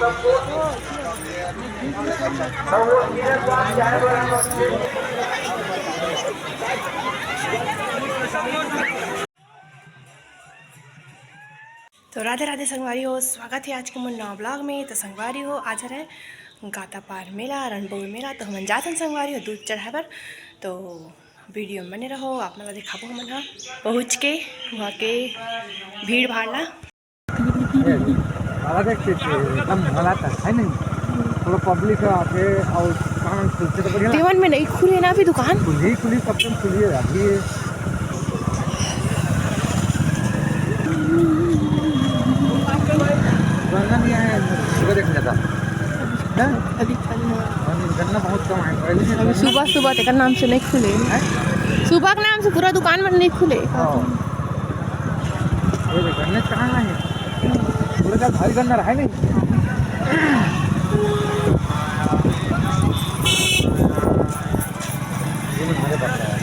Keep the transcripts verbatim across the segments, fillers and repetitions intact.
तो राधे राधे संगवारी हो, स्वागत हे आज के मोर नवा vlog में। तो संगवारी हो, आज हरे गातापार मेला, रणबौर मेला। तो हमन जाथन संगवारी हो दूध चढ़ाए बर। तो video में बने रहो, आप मन ला दिखाबो हमन ह पहुँच के वहाँ के भीड़ भाड़ ला। अलग एक चीज है, एकदम भला था, है नहीं? थोड़ा पब्लिक आके और दुकान खुलते तो बढ़िया लगता। देवन में नहीं खुले ना अभी दुकान? खुली, खुली, सब दिन खुली है अभी। गन्ना नहीं आया है, सुबह देखने जाता। हैं? अभी खाली है। और गन्ना बहुत कम आया, पहले से अभी गन्ना सुबह, सुबह तेकर नाम से नहीं खुले। हैं? सुबह के नाम से पूरा दुकान मन नहीं खुले। हाँ। ये देख, गन्ने कहाँ है? पूरे का भारी गन्ना रहा है नहीं। ये मुझे पता है।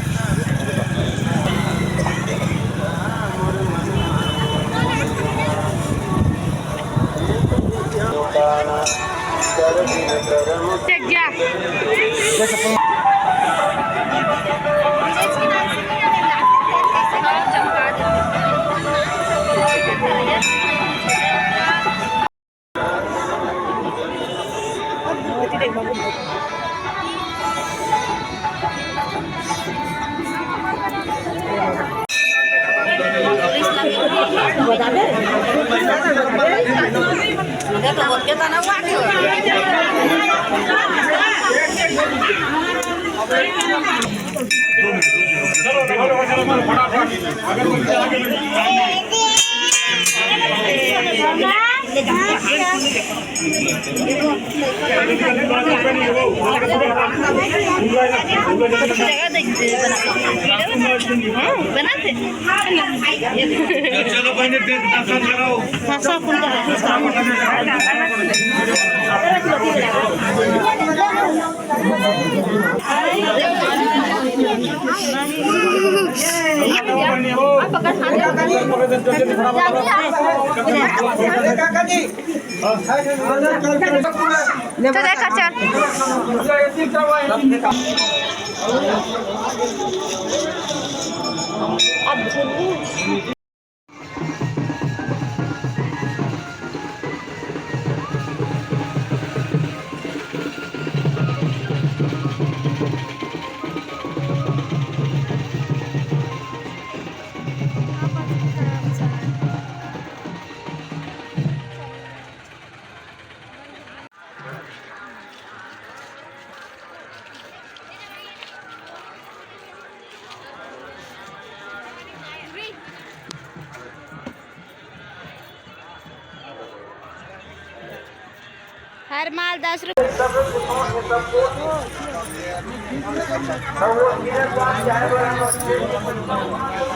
हर माल दस रुपये।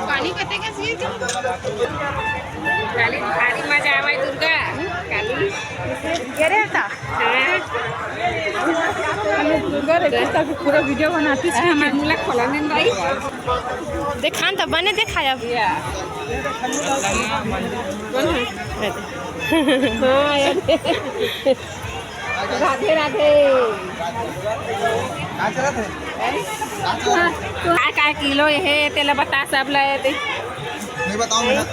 पानी कते का सीए के? काली भारी मजा आवे दुर्गा। काली। ये रे था। हाँ। दुर्गा रे, किस तरह पूरा वीडियो बनाती है। हमारे मुला खोला नहीं भाई। देखान तो बने देखाया। या। कौन है? हाँ, यार। राधे राधे। हाँ, तो काय काय किलो हे तेला बता सब ला ये दे। नहीं बताऊँ मैं।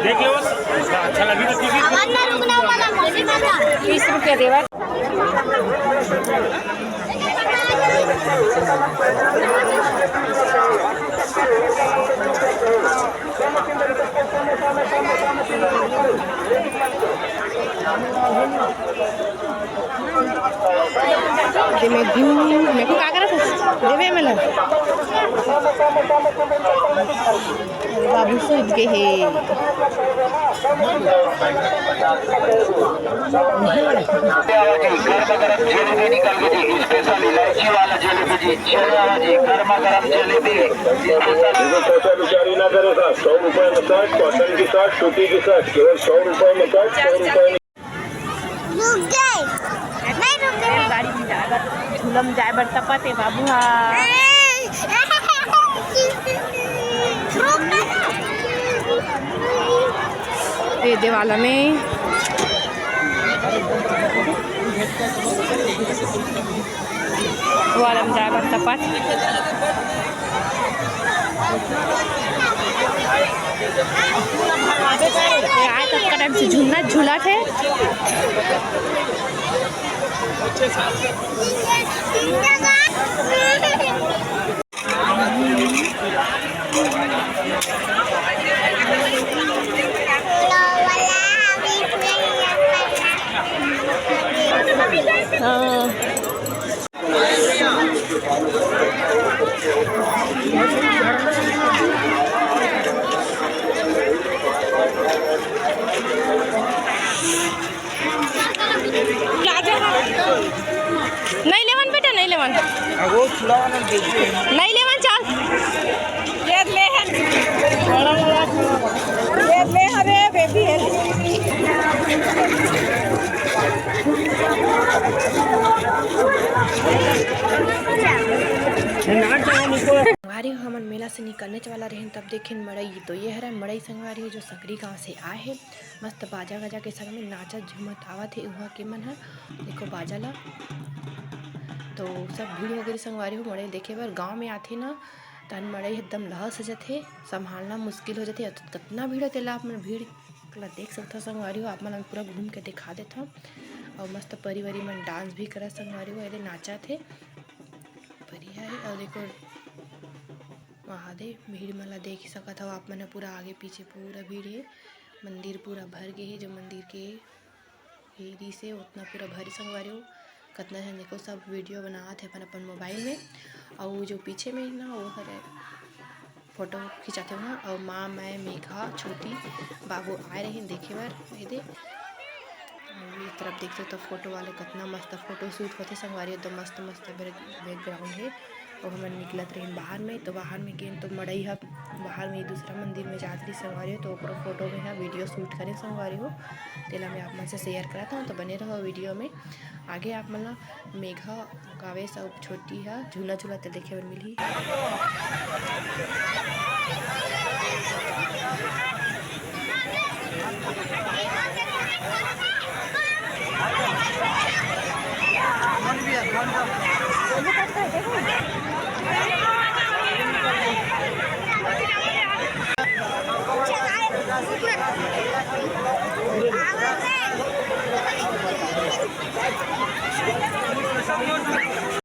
देख लो बस, अच्छा लगी तो ठीक है। तीस रुपया देवा। दे मैं घूम, मैं को का करत हस? देवे मला। बाबू सूत के हे। गरम गरम जलेबी निकल के जी, स्पेशल इलायची वाला जलेबी जी। चलो जी, गरम गरम जलेबी स्पेशल। देखो, पैसा बिचारी ना करे साहब, सौ रुपए में शर्ट, कॉटन की शर्ट, सूती की शर्ट, केवल सौ रुपए में शर्ट, सौ रुपए में। रुक गए, नहीं रुक गए। गाड़ी में जाए बर, झूला में जाए बर तपत हे बाबू हा। ये देवाला में वाला में जाए बर तपत। ये आए तक का टाइम से झूलना झूलत हे। हाँ। नहीं लेवन बेटा, नहीं लेवन। अगो, चूड़ा वाला दे दे। नहीं लेवन, चल। ये ले हन। ये ले हरे बेबी है। संगवारी हो, हमन मेला से निकलने वाला रहेन, तब देखेन मड़ई। तो ये हरे मड़ई संगवारी हो, जो सकरी गांव से आए हे। मस्त बाजा गाजा के संग में नाचत झूमत आवत हे उहाँ के मन ह। देखो बाजा ला, तो सब भीड़ वगैरह संगवारी हो मड़ई देखे बर। गांव में आथे ना, तहन मड़ई एकदम लहस हो जथे, संभालना मुश्किल हो जथे। अत-, कतना भीड़ हे तेला आप मन भीड़ ला देख सकथव संगवारी हो। आप मन ला पूरा घूम के दिखा देथव। अउ मस्त परी वरी मन डांस भी करत संगवारी हो, एदे नाचत हे परी ह। अउ देखो महादेव, भीड़ मन ला देख ही सकत हव आप मन ह, पूरा आगे पीछे पूरा भीड़ हे। मंदिर पूरा भर गे हे, जो मंदिर के एरी से उतना पूरा भर संगवारी हो। कतना झन देखो सब वीडियो बनावत हे अपन अपन मोबाइल में। अउ जो पीछे में ना वो हरे फोटो खिंचाथे वहाँ। अउ माँ, मैं, मेघा, छोटी, बाबू आए रहिन देखे बर एदे। अउ ये तरफ देखते तो फोटो वाले कतना मस्त फोटो शूट होथे संगवारी, एकदम मस्त मस्त बैकग्राउंड हे। अउ हमन निकलत रहिन बाहर में, तो बाहर में गेन तो मड़ई ह बाहर में दूसरा मंदिर में जात रही संगवारी हो, तो ओकरो फोटो में ह वीडियो शूट करे संगवारी हो, तेला मैं आप मन से शेयर करत हूँ। तो बने रहो वीडियो में, आगे आप मन ला मेघा, कावेश अउ छोटी ह झूला झूलत देखे बर मिलही।